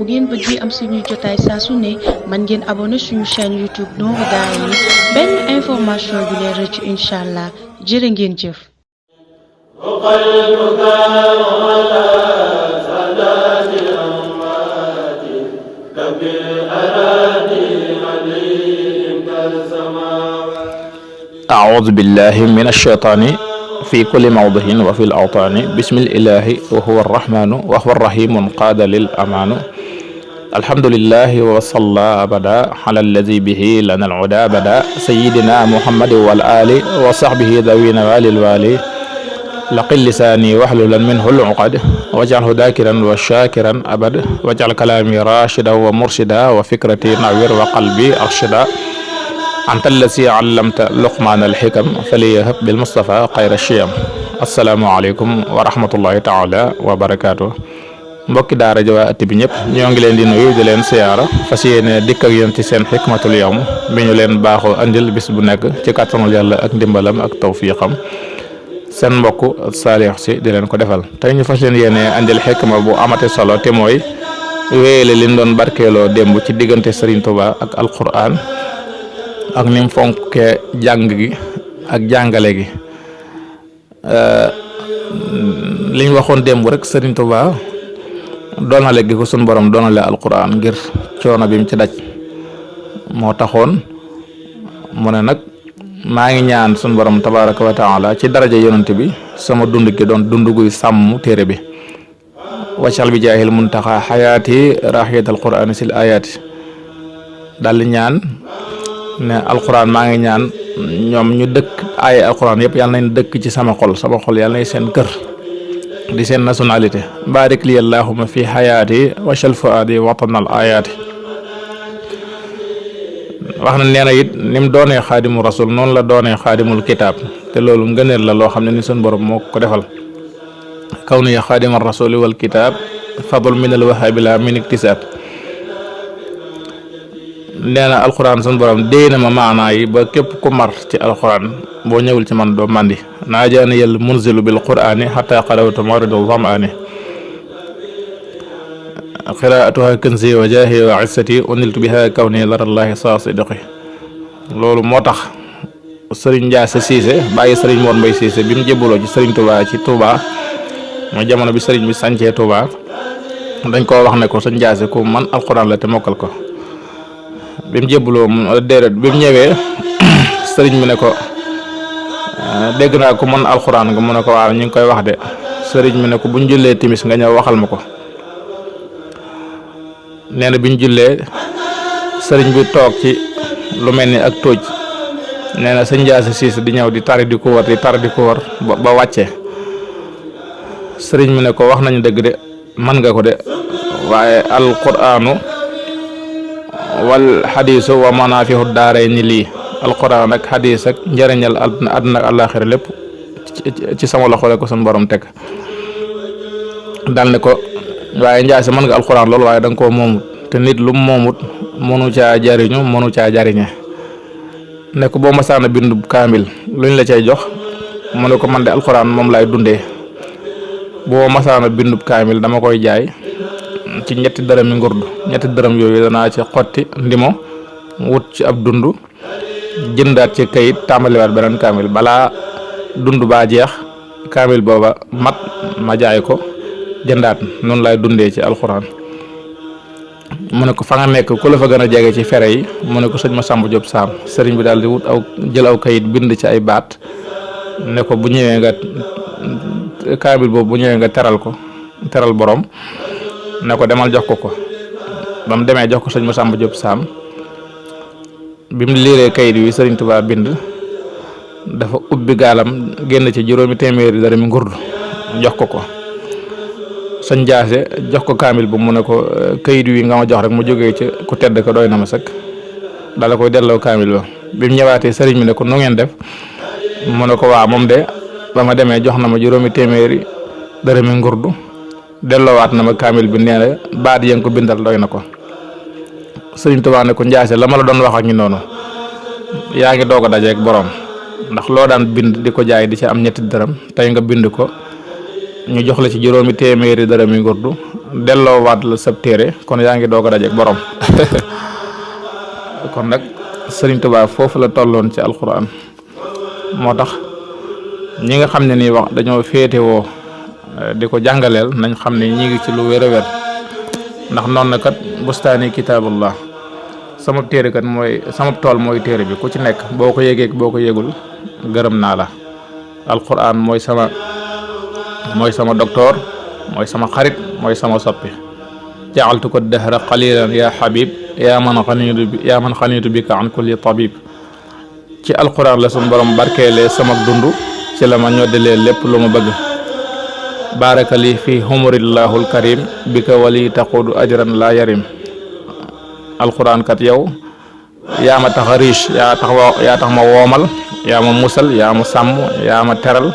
bu ngeen bëggee am suñuy jotaay saa su ne man ngeen abonné suñu chaîne YouTube Nourou Darayni benn information du leen rëcc incha allah jërë ngeen jëf. أعوذ بالله من الشيطان في كل موضع وفي الأوطان بسم الإله وهو الرحمن وهو الرحيم قاد للأمان الحمد لله وصلى أبدا على الذي به لنا العدا بدا سيدنا محمد والآل وصحبه ذوي نوال الوالي لقل لساني واحللا منه العقد واجعله ذاكرا وشاكرا أبد واجعل كلامي راشدا ومرشدا وفكرتي نوير وقلبي أرشدا أنت الذي علمت لقمان الحكم فليهب بالمصطفى خير الشيم السلام عليكم ورحمة الله تعالى وبركاته mbokki daara ji waa ëtt bi ñëpp ñoo ngi leen di nuyu di leen siyaara fas yéene dikk ak yéen ci seen xikmatul yawm bi ñu leen baaxoo andil bis bu nekk ci kàttanul yàlla ak ndimbalam ak tawfiqam seen mbokk Saliou Sy di leen ko defal tey ñu fas leen yéene andil xikma bu amate solo te mooy wéyale liñ doon barkeeloo démb ci diggante Serigne Touba ak alquran ak nim fonkee jàng gi ak jàngale gi liñ waxoon démb rek Serigne Touba doonale gi ko sun borom doonale alquran ngir coono bi mu ci daj moo taxoon mu ne nag maa ngi ñaan sun borom tabaraka wa taala ci daraja yonent bi sama dund gi doon dund guy sàmm téere bi waccal bi jaahil muntaxa xayaati raxiyat alquran sil ayaati daldi ñaan ne alquran maa ngi ñaan ñoom ñu dëkk ay alquran yëpp yàlla nañ dëkk ci sama xol yàlla nañ seen kër di seen nationalité barik li allahumma fi xayaati wachal fuadi watanal ayaati wax na nee na it ni mu doonee xaadimu rasul noonu la doonee xaadimul kitaab te loolu ngëneel la loo xam ne ni sun borom moo ko defal kaw ni xaadima rasuli wal kitaab fadl min al wahabi la min iktisaab nee na alquran sun borom déy na ma maanaa yi ba képp ku mar ci alquran boo ñëwul ci man doo mandi naajaani yàlla munzilu bil qur'ani xata qarawtu maridu zam'ani qiraatuha kanzi wa jaahi wa izzati uniltu biha kawni larallahi saa sidqi loolu moo tax sëriñ Ndiasse Cissé bàyyi sëriñ Mor Mbaye Cissé bi mu jébbaloo ci sëriñ Touba ci Touba mooy jamono bi sëriñ bi sancee Touba dañ koo wax ne ko sëriñ Ndiasse ku man alquran la te mokkal ko bi mu jébbaloo déedéet bi mu ñëwee sëriñ bi ne ko dégg naa ko mën alxuraan nga mu ne ko waaw ñu ngi koy wax de sëriñ mi ne ko buñ jullee timis nga ñëw waxal ma ko nee na biñ jullee sëriñ bi toog ci lu mel ni ak tóoj nee na sëñ Ndiasse Cissé di ñëw di tari di ko wër ba wàccee sëriñ mi ne ko wax nañu dëgg de mën nga ko de waaye alquraanu wal xadiisu wa manaafihu daarayni lii alquran ak xadis ak njëriñal àdduna ak àllaaxira lépp ci sama loxo la ko sun borom teg dal ne ko waaye Ndiasse mën nga alquran loolu waaye da nga koo moomut te nit lu mu moomut mënu caa jariñu mënu caa jariñe ne ko boo masaana bindu kaamil luñ la cay jox mu ne ko man de alquran moom lay dundee boo masaana bindu kaamil dama koy jaay ci ñetti dërëm yi ngurdu ñetti dërëm yooyu danaa ci xotti ndimo wut ci ab dund jëndaat ci kayit tàmbaliwaat beneen kaamil balaa dund baa jeex kaamil booba mat ma jaay ko jëndaat noonu lay dundee ci alxuraan mu ne ko fa nga nekk ku la fa gën a jege ci fere yi mu ne ko sëñ Massamba Diop Sam sëriñ bi daal di wut jël aw kayit bind ci ay baat ne ko bu ñëwee nga kaamil boobu bu ñëwee nga teral borom ne ko demal jox ko ba mu demee jox ko sëñ Massamba Diop Sam bi mu liiree kayit wi Sëriñ Tuubaa bind dafa ubbi gaalam génn ci juróomi téeméeri dërëmi ngurdu jox ko sëñ Ndiasse jox ko kaamil bu mu ne ko kayit wi nga ma jox rek mu jógee ci ku tedd ko doy na ma sëkk dala koy delloo kaamil ba bi mu ñëwaatee sëriñ bi ne ko nu ngeen def mu ne ko waa moom de ba ma demee jox na ma juróomi téeméeri dërëmi ngurdu delloowaat na ma kaamil bi nee na baat yéen ko bindal doy na ko Sëriñ Tuubaa ne ko Ndiasse la ma la doon wax ak ñi noonu yaa ngi doog a dajeek borom ndax loo daan bind di ko jaay di ci am ñetti dërëm tey nga bind ko ñu jox la ci juróomi téeméeri dërëm yi ngurdu delloowaat la sab téere kon yaa ngi doog a dajeek borom kon nag Sëriñ Tuubaa foofu la tolloon ci alquran moo tax ñi nga xam ne nii wax dañoo féetewoo di ko jàngaleel nañ xam ne ñi ngi ci lu wér a wér ndax noonu na kat bustaani kitaabullah sama téere kat mooy sama tool mooy téere bi ku ci nekk boo ko yégeeg boo ko yégul gërëm naa la alquran mooy sama docteur mooy sama xarit mooy sama soppi jaaltu ko dahra qalilan ya habib yaa man xanitu bika an kulli tabib ci alquran la suñu borom barkeelee sama dund ci la ma ñoddalee lépp lu ma bëgg baraka li fi humurillahul karim bika wali taqudu ajran la yarim alquran kat yow yaa ma tax a riche yaa tax ma woomal yaa ma musal yaa ma sàmm yaa ma teral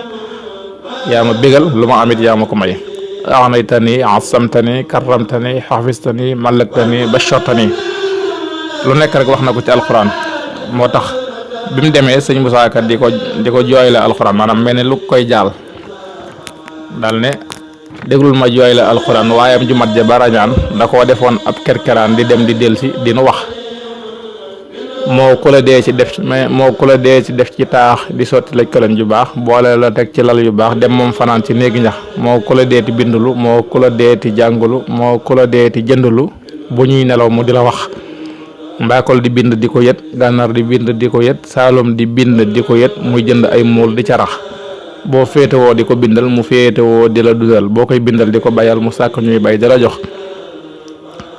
yaa ma bégal lu ma amit yaa ma ko may aanaytani asamtani karramtani xafistani mallaktani bashartani lu nekk rek wax na ko ci alquran moo tax bi mu demee sëñ Musaa Ka di ko jooy la alquran maanaam mel ne lu koy jaal daal ne déglul ma jooy la alquran waayam ju mat ja barañaan da koo defoon ab kerkeraan di dem di delsi di nu wax moo ku la dee ci def ci taax di sotti laj këlan ju baax boole la teg ci lal yu baax dem moom fanaan ci néegi ñax moo ku la deeti bindulu moo ku la deeti jàngulu moo ku la deeti jëndulu bu ñuy nelaw mu di la wax mbaakol di bind di ko yët gànnaar di bind di ko yët saalum di bind di ko yët muy jënd ay muul di carax boo féetewoo di ko bindal mu féetewoo di la dudal boo koy bindal di ko bayal mu sàkk ñuy bay di la jox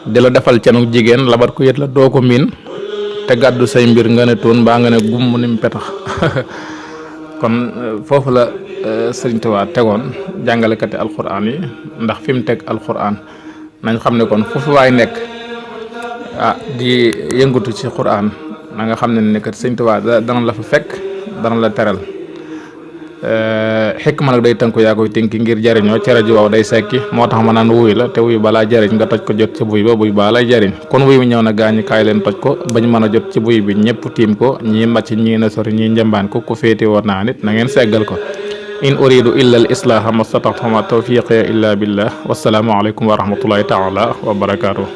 di la defal cenu jigéen labat ko yët la doo ko miin te gàddu say mbir nga ne toon mbaa nga ne gumm ni mu petax kon foofu la Sëriñ Tuubaa tegoon jàngalekati alquran yi ndax fi mu teg alquran nañ xam ne kon foofu waay nekk di yëngatu ci quran na nga xam ne kat Sëriñ Tuubaa dana la fa fekk dana la teral xikma nag day tënku yaa koy tënki ngir jariñoo cere ji waaw day sekki moo tax ma naan wuy la te wuy balaa jariñ nga toj ko jot ci buy ba buy baa lay jariñ kon wuy mi ñëw na gaañi kaay leen toj ko bañ mën a jot ci buy bi ñëpp tiim ko ñii màcc ñii na sori ñii njambaan ko ku féete woon naa nit na ngeen seggal ko in uridu illa al islaha mastataxtu ma tawfiqi illa billah wassalaamu aleykum wa rahmatullahi taala wa barakatuh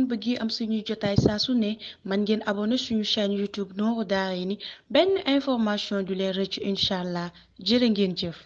bëgg am suñuy jotaay saa su ne man ngeen abonné suñu chaîne YouTube Nourou Darayni benn information du leen rëcc incha allah jërë ngeen jëf.